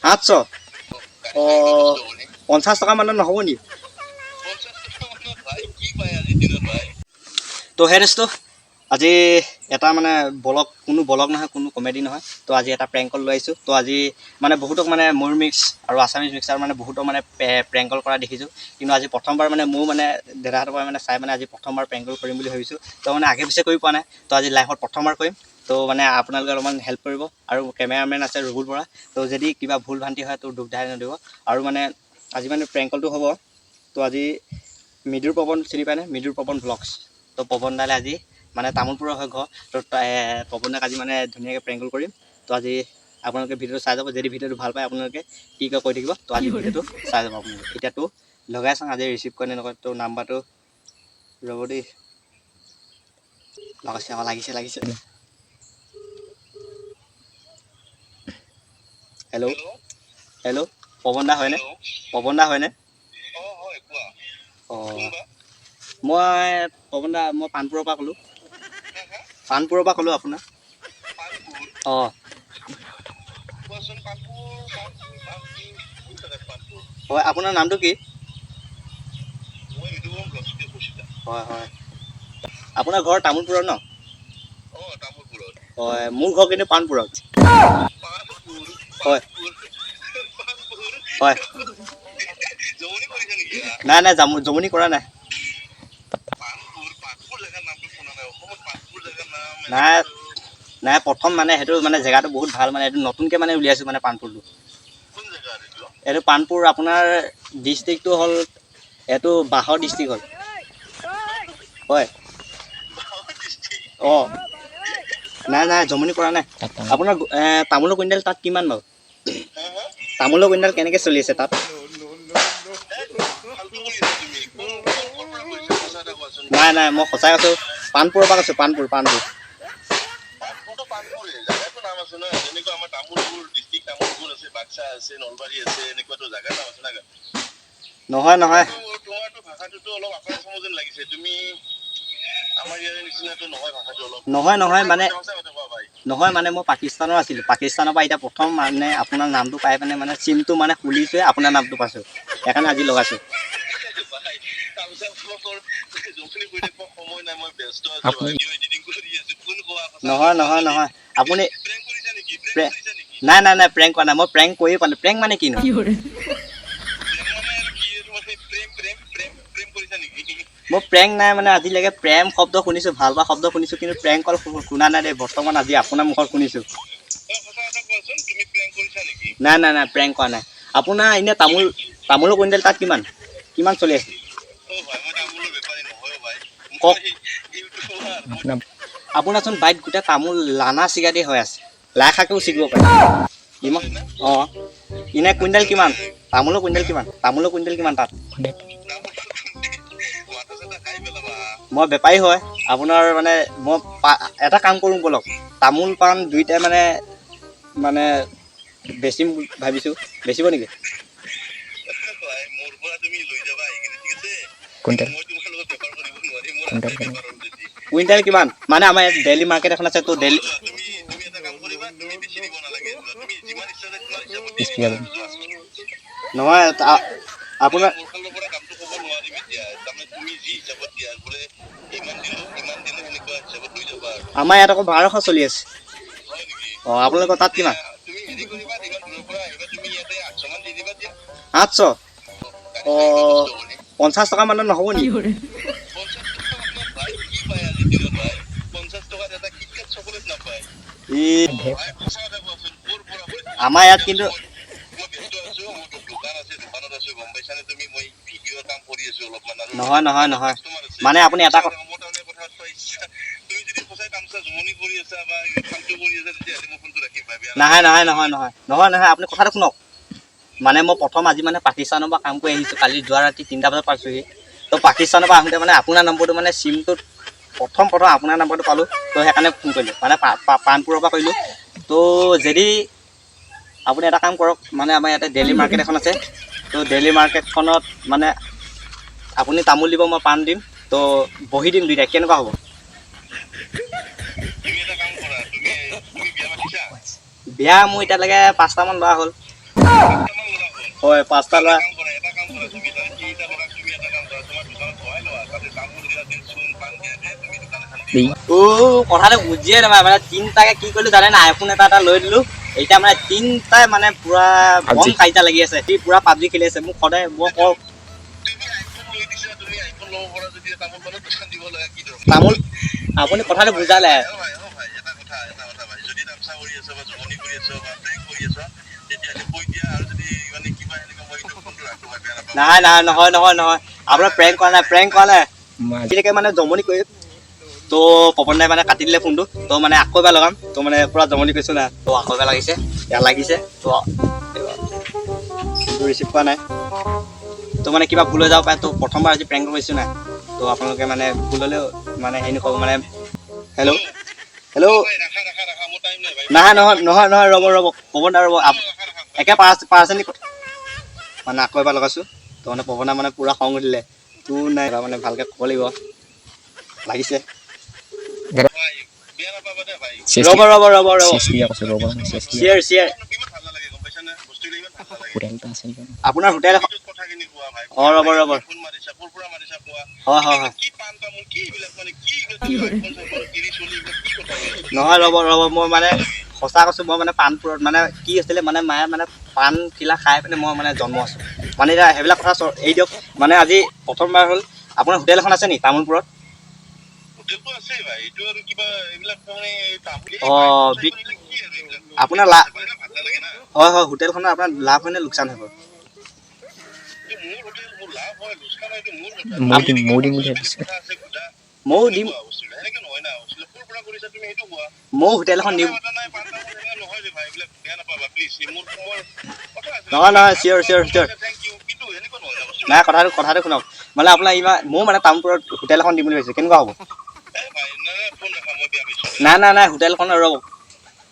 800? অঁ, 50 টকা মানত নহ'ব নি? তো হে দোস্ত, আজি এটা মানে ব্লগ, কোনো ব্লগ নহয়, কোনো কমেডি নহয়। তো আজি এটা প্ৰেংক কল লৈ আহিছোঁ। তো আজি মানে বহুতক মানে ময়ূৰ মিক্স আৰু আছামিজ মিক্সাৰ মানে বহুতক মানে প্ৰেংক কল কৰা দেখিছোঁ, কিন্তু আজি প্ৰথমবাৰ মানে ময়ো মানে দাদাহঁতৰ পৰা মানে চাই মানে আজি প্ৰথমবাৰ প্ৰেংক কল কৰিম বুলি ভাবিছোঁ। তো মানে আগে পিছে কৰি পোৱা নাই, তো আজি লাইফত প্ৰথমবাৰ কৰিম। তো মানে আপোনালোকে অলপমান হেল্প কৰিব। আৰু কেমেৰামেন আছে ৰুবুল বৰা, তো যদি কিবা ভুল ভ্ৰান্তি হয় তো দুখ ধাই নদিব। আৰু মানে আজি মানে প্ৰেংক কলটো হ'ব। তো আজি মৃদুৰ পৱন চিনি পায়নে? মৃদুৰ পৱন ব্লগছ। তো পৱন দালে আজি মানে তামোলপুৰৰ হয় ঘৰ। তো পৱন দাক আজি মানে ধুনীয়াকৈ প্ৰেংক কল কৰিম। তো আজি আপোনালোকে ভিডিঅ'টো চাই যাব, যদি ভিডিঅ'টো ভাল পায় আপোনালোকে কি কয় কৈ থাকিব। তো আজি ভিডিঅ'টো চাই যাব আপোনালোকে। এতিয়াতো লগাই চাওঁ আজি ৰিচিভ কৰে নে নকৰে। তো নাম্বাৰটো ৰ'ব দেই, লগাইছে আকৌ, লাগিছে লাগিছে। হেল্ল' হেল্ল', পৱন দা হয়নে? পৱন দা হয়নে? অঁ, মই পৱন দা, মই পাণপুৰৰ পৰা ক'লোঁ। পাণপুৰৰ পৰা ক'লোঁ আপোনাক। অঁ হয়, আপোনাৰ নামটো কি? হয় হয়, আপোনাৰ ঘৰ তামোলপুৰত ন? হয়, মোৰ ঘৰ কিন্তু পাণপুৰত। হয় হয়, নাই নাই, জমনি কৰা নাই। নাই নাই, প্ৰথম মানে সেইটো মানে জেগাটো বহুত ভাল, মানে এইটো নতুনকৈ মানে উলিয়াইছোঁ মানে পাণপুৰটো। এইটো পাণপুৰ আপোনাৰ ডিষ্ট্ৰিক্টটো হ'ল এইটো বাঁহৰ ডিষ্ট্ৰিক্ট হ'ল। হয়, অঁ, নাই নাই, জমনি কৰা নাই। আপোনাৰ তামোলৰ কুইণ্টেল তাত কিমান বাৰু? তামোলৰ কুইণ্টেল কেনেকৈ চলি আছে তাত? নাই নাই, মই সঁচাই কৈছোঁ, পাণপুৰৰ পৰা কৈছোঁ, পাণপুৰ পাণপুৰ। নহয় নহয়, নহয় নহয়, মানে নহয় মানে মই পাকিস্তানৰ আছিলোঁ, পাকিস্তানৰ পৰা এতিয়া প্ৰথম মানে আপোনাৰ নামটো পাই পিনে মানে চিমটো মানে খুলিছোৱে, আপোনাৰ নামটো পাইছোঁ, সেইকাৰণে আজি লগাইছোঁ। নহয় নহয় নহয়, আপুনি নাই নাই নাই, প্ৰেংক কৰা নাই, মই প্ৰেংক কৰিয়ে পোৱা নাই। প্ৰেংক মানে কিনো? মই প্ৰেংক নাই মানে আজিলৈকে প্ৰেম শব্দ শুনিছোঁ, ভাল পোৱা শব্দ শুনিছোঁ, কিন্তু প্ৰেংক কল শুনা নাই দেই। বৰ্তমান আজি আপোনাৰ মুখত শুনিছোঁ। নাই নাই নাই, প্ৰেংক কৰা নাই। আপোনাৰ এনেই তামোলৰ কুইণ্টেল তাত কিমান কিমান চলি আছে? কওক। আপোনাৰচোন বাইত গোটেই তামোল লানা চিগা দি হৈ আছে, লাই শাকেও ছিগিব পাৰে ইমান। অঁ, এনেই কুইণ্টেল কিমান তামোলৰ কুইণ্টেল কিমান? তামোলৰ কুইণ্টেল কিমান তাত? মই বেপাৰী হয় আপোনাৰ, মানে মই এটা কাম কৰোঁ ব'লক, তামোল পাণ দুইটাই মানে মানে বেচিম ভাবিছোঁ, বেচিব নেকি? কুইণ্টেল কিমান? মানে আমাৰ ইয়াত ডেইলি মাৰ্কেট এখন আছে, তো ডেইলি নহয় আপোনাৰ আমাৰ ইয়াত আকৌ 1200 চলি আছে। অঁ, আপোনালোকৰ তাত কিমান? 800? অঁ, 50 টকা মানত নহ'ব নি? আমাৰ ইয়াত কিন্তু নহয় নহয় নহয়, মানে আপুনি এটা নহয় নহয় নহয় নহয় নহয় নহয়, আপুনি কথাটো শুনক। মানে মই প্ৰথম আজি মানে পাকিস্তানৰ পৰা কাম কৰি আহিছোঁ, কালি যোৱা ৰাতি 3টা বজাত পাইছোঁহি। তো পাকিস্তানৰ পৰা আহোঁতে মানে আপোনাৰ নম্বৰটো মানে চিমটোত প্ৰথম প্ৰথম আপোনাৰ নম্বৰটো পালোঁ, তো সেইকাৰণে ফোন কৰিলোঁ, মানে পাণপুৰৰ পৰা কৰিলোঁ। তো যদি আপুনি এটা কাম কৰক, মানে আমাৰ ইয়াতে ডেইলি মাৰ্কেট এখন আছে, তো ডেইলি মাৰ্কেটখনত মানে আপুনি তামোল দিব, মই পাণ দিম, তো বহি দিম দুইটাই, কেনেকুৱা হ'ব? বিয়া মোৰ এতিয়ালৈকে 5টামান ল'ৰা হ'ল। হয়, 5টা ল'ৰা। অ' কথাটো বুজিয়ে নাপায়। মানে 3টাকে কি কৰিলো জানে না, আইফোন এটা এটা লৈ দিলো। এতিয়া মানে 3টাই মানে পুৰা বম কাজিয়া লাগি আছে, সি পুৰা পাবজি খেলি আছে। মোক সদায় মই কওঁ তামোল, আপুনি কথাটো বুজালে। নাই নাই, নহয় নহয় নহয়, আপোনাৰ প্ৰেংক কৰা নাই, প্ৰেংক কৰা নাই। আজিলৈকে মানে জমনি কৰি তো পপন দাই মানে কাটি দিলে ফোনটো। তো মানে আকৌ এবাৰ লগাম। তো মানে পুৰা জমনি কৰিছোঁ না, তো আকৌ এবাৰ লাগিছে, ইয়াত লাগিছে। তো ফোনটো ৰিচিভ কৰা নাই, তো মানে কিবা ভুল হৈ যাব পাৰে। তো প্ৰথমবাৰ আজি প্ৰেংক কৰিছোঁ না, তো আপোনালোকে মানে ভুল হ'লেও মানে হেৰি নক'ব। মানে হেল্ল' হেল্ল', নাই নহয় নহয় নহয়, ৰ'ব ৰ'ব পৱন দা ৰ'ব, একে পাৰ্চেণ্ট মানে আকৌ এবাৰ লগাইছোঁ। তো মানে পৱন দা মানে পূৰা খং উঠিলে, তোৰ নাই মানে ভালকৈ ক'ব লাগিব লাগিছে। ৰ'ব ৰ'ব ৰ'ব ৰ'ব, চিয়াৰ চিয়াৰ, আপোনাৰ হোটেল। অঁ ৰ'ব ৰ'ব, হয় হয় হয়, নহয় ৰ'ব ৰ'ব, মই মানে সঁচা কৈছোঁ, মই মানে পাণপুৰত মানে কি আছিলে মানে মায়ে মানে পাণ খিলা খাই পিনে মই মানে জন্ম আছোঁ। মানে এতিয়া সেইবিলাক কথা এৰি দিয়ক। মানে আজি প্ৰথমবাৰ হ'ল। আপোনাৰ হোটেল এখন আছে নি তামোলপুৰত? অঁ, আপোনাৰ লাভ হয় হয়, হোটেলখনৰ আপোনাৰ লাভ হয় নে লোকচান হ'ব? ময়ো দিম, ময়ো হোটেল এখন দিম। নহয় নহয়, চিয়'ৰ চিয়'ৰ চিয়'ৰ, নাই কথাটো কথাটো শুনক। মানে আপোনাৰ ইমান ময়ো মানে তামোলপুৰত হোটেল এখন দিম বুলি ভাবিছোঁ, কেনেকুৱা হ'ব? নাই নাই নাই, হোটেলখন ৰ'ব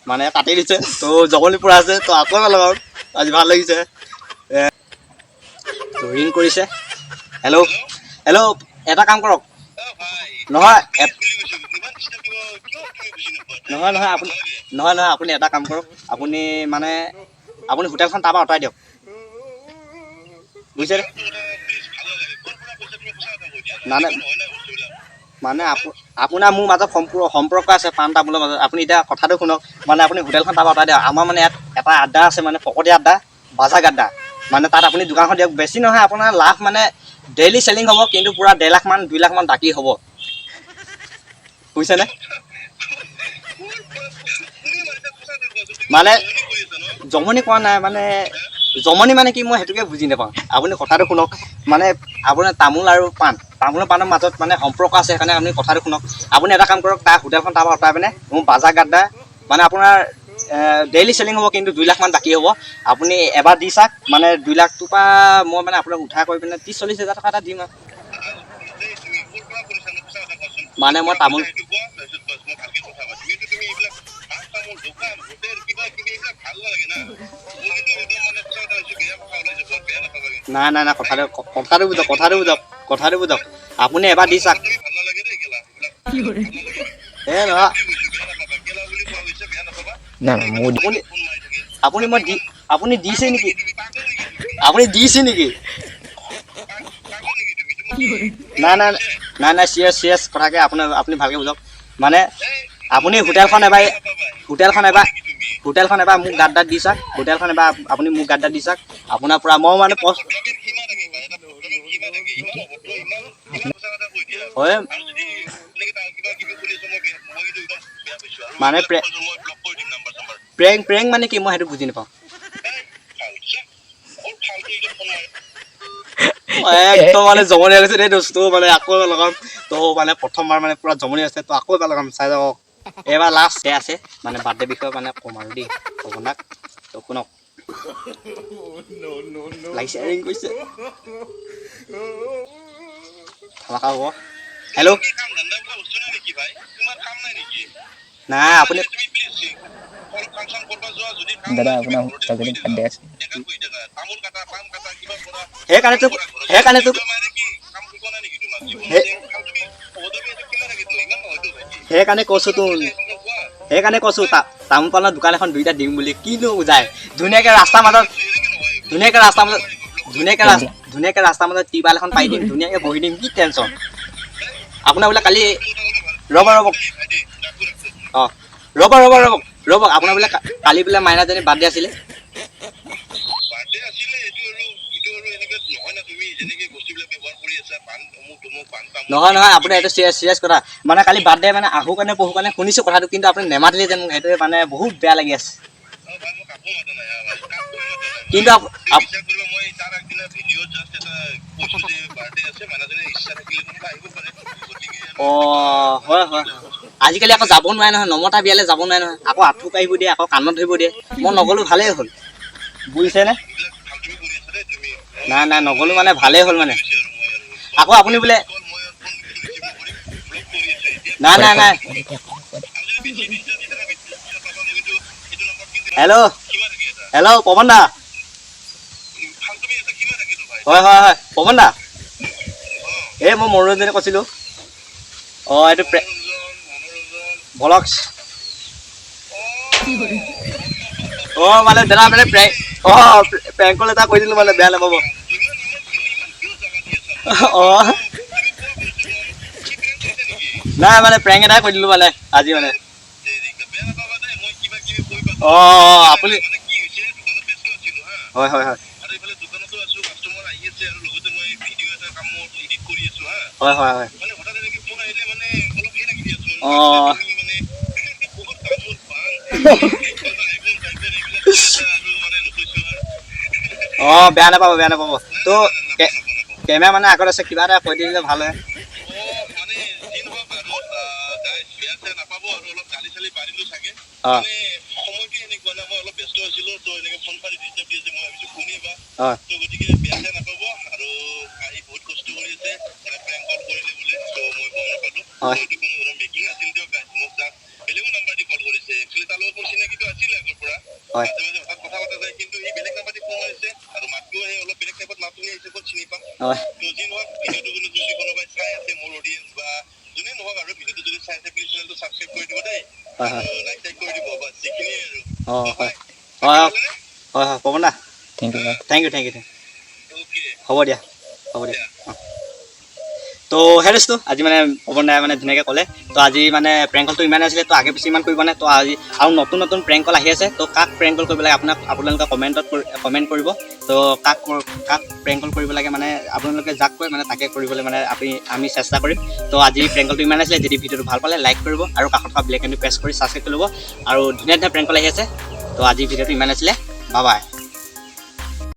মানে কাটি দিছে। তো জগলি পৰা আছে, তো আকৌ লগাম, আজি ভাল লাগিছে। তো ৰিং কৰিছে। হেল্ল' হেল্ল', এটা কাম কৰক, নহয় নহয় নহয়, আপুনি নহয় নহয়, আপুনি এটা কাম কৰক, আপুনি মানে আপুনি হোটেলখন তাৰপৰা আঁতৰাই দিয়ক, বুজিছে? মানে মানে আপোনাৰ মোৰ মাজত সম্পৰ্ক আছে পাণ তামোলৰ মাজত। আপুনি এতিয়া কথাটো শুনক, মানে আপুনি হোটেলখন তাৰপৰা আঁতৰাই দিয়ক। আমাৰ মানে ইয়াত এটা আড্ডা আছে, মানে ফকতীয়া আড্ডা, বাজাক আড্ডা। মানে তাত আপুনি দোকানখন দিয়ক, বেছি নহয় আপোনাৰ লাভ মানে ডেইলি চেলিং হ'ব, কিন্তু পূৰা 1.5 লাখমান 2 লাখমান বাকী হ'ব, বুজিছেনে? মানে জমনি কোৱা নাই, মানে জমনি মানে কি মই সেইটোকে বুজি নাপাওঁ। আপুনি কথাটো শুনক, মানে আপোনাৰ তামোল আৰু পাণ, তামোলৰ পাণৰ মাজত মানে সম্পৰ্ক আছে, সেইকাৰণে আপুনি কথাটো শুনক। আপুনি এটা কাম কৰক, তাৰ হোটেলখন তাৰপৰা আঁতৰাই পিনে মোৰ বাজাৰ গাড্ডা মানে আপোনাৰ ডেইলি চেলিং হ'ব, কিন্তু 2 লাখমান বাকী হ'ব। আপুনি এবাৰ দি চাওক, মানে 2 লাখটোৰ পৰা মই মানে আপোনাক উঠাই কৰি পিনে 30-40 হাজাৰ টকা এটা দিম আৰু। মানে মই তামোল নাই নাই নাই, কথাটো কথাটো বুজক, কথাটো বুজক, কথাটো বুজক। আপুনি এবাৰ দি চাওক। এই নহয়, আপুনি আপুনি মই দি আপুনি দিছে নেকি? আপুনি দিছে নেকি? নাই নাই নাই নাই, চিৰিয়াছ চিৰিয়াছ কথাকে আপোনাৰ আপুনি ভালকৈ বুজক। মানে আপুনি হোটেলখন এবাৰ হোটেলখন এবাৰ হোটেলখন এবাৰ মোক গাত দাঁত দি চাওক, হোটেলখন এবাৰ আপুনি মোক গাত দাঁত দি চাওক। আপোনাৰ পৰা মই মানে হয় মানে প্ৰেংক প্ৰেংক মানে কি মই সেইটো বুজি নাপাওঁ। একদম মানে জমনি হৈছে দেই দোস্ত, মানে আকৌ এবাৰ লগাম। তো মানে প্ৰথমবাৰ মানে পূৰা জমনি আছে, তো আকৌ এবাৰ লগাম, চাই যাওক। এইবাৰ লাষ্ট আছে মানে বাৰ্থডে বিষয়ে মানে ক'ম আৰু দেই আপোনাক। তো শুনক, লাগিছে ৰিং কৰিছে, ধামাকা হ'ব। হেল্ল' নাই আপুনি দাদা আপোনাৰ বাৰ্থডে আছে, সেইকাৰণেতো সেইকাৰণেতো সেইকাৰণে কৈছো তোন। সেইকাৰণে কৈছোঁ তামোল পাণৰ দোকান এখন দুইটা দিম বুলি। কিনো বুজায়, ধুনীয়াকৈ ৰাস্তাৰ মাজত, ধুনীয়াকৈ ৰাস্তাৰ মাজত, ধুনীয়াকৈ ৰাস্তাৰ মাজত টিপাল এখন পাৰি দিম, ধুনীয়াকৈ বহি দিম, কি টেনশ্যন আপোনাৰ বোলে কালি। ৰ'ব ৰ'ব, অঁ ৰ'ব ৰ'ব ৰ'ব ৰ'ব, আপোনাৰ বোলে কালি বোলে মাইনাজনী বাৰ্থডে আছিলে। নহয় নহয়, আপোনাৰ এইটো চিৰিয়াছ চিৰিয়াছ কথা। মানে কালি বাৰ্থডে মানে আহো কাৰণে পহু কাৰণে শুনিছোঁ কথাটো, কিন্তু আপুনি নেমাতিলে যে মোক, সেইটোৱে মানে বহুত বেয়া লাগি আছে। কিন্তু অঁ হয় হয়, আজিকালি আকৌ যাব নোৱাৰে নহয়, নমতা বিয়ালৈ যাব নোৱাৰে নহয়, আকৌ আঁঠু কাঢ়িব দিয়ে, আকৌ কাণত ধৰিব দিয়ে। মই নগ'লো ভালেই হ'ল, বুজিছেনে? নাই নাই, নগ'লো মানে ভালেই হ'ল মানে। আকৌ আপুনি বোলে নাই নাই নাই, হেল্ল' হেল্ল' পৱন দা, হয় হয় হয় পৱন দা, এই মই মনোৰঞ্জনে কৈছিলোঁ। অঁ এইটো ভলক্স। অঁ মানে দাদা মানে প্ৰেংক, অঁ প্ৰেংক কল এটা কৰি দিলোঁ মানে, বেয়া নাপাব। অঁ নাই মানে প্ৰেংক এটাই কৰি দিলোঁ মানে আজি মানে। অঁ আপুনি হয় হয় হয় হয় হয় হয়, অঁ অঁ বেয়া নাপাব বেয়া নাপাব। তো কেমেৰা মানে আগত আছে, কিবা এটা কৈ দিলে ভাল হয়। অঁ হয় হয় হয় হয় হয় অঁ হয় হয় হয় হয় পৱন দা, thank you, thank you thank you, হ'ব দিয়া হ'ব দিয়া। তো সেই দোস্ত আজি মানে পৱন দাই মানে ধুনীয়াকৈ ক'লে। তো আজি মানে প্ৰেংক কলটো ইমানেই আছিলে, তো আগে পিছে ইমান কৰিব নাই। তো আজি আৰু নতুন নতুন প্ৰেংক কল আহি আছে, তো কাক প্ৰেংক কল কৰিব লাগে আপোনালোকে কমেণ্টত কমেণ্ট কৰিব। তো কাক কাক প্ৰেংক কল কৰিব লাগে মানে আপোনালোকে যাক কয় মানে তাকে কৰিবলৈ মানে আমি চেষ্টা কৰিম। তো আজি প্ৰেংক কলটো ইমানেই আছিলে। যদি ভিডিঅ'টো ভাল পালে লাইক কৰিব আৰু কাষত থকা বেল আইকনটো প্ৰেছ কৰি ছাবস্ক্ৰাইব কৰি ল'ব। আৰু ধুনীয়া ধুনীয়া প্ৰেংক কল আহি আছে। তো আজি ভিডিঅ'টো ইমানেই আছিলে, বাই বাই।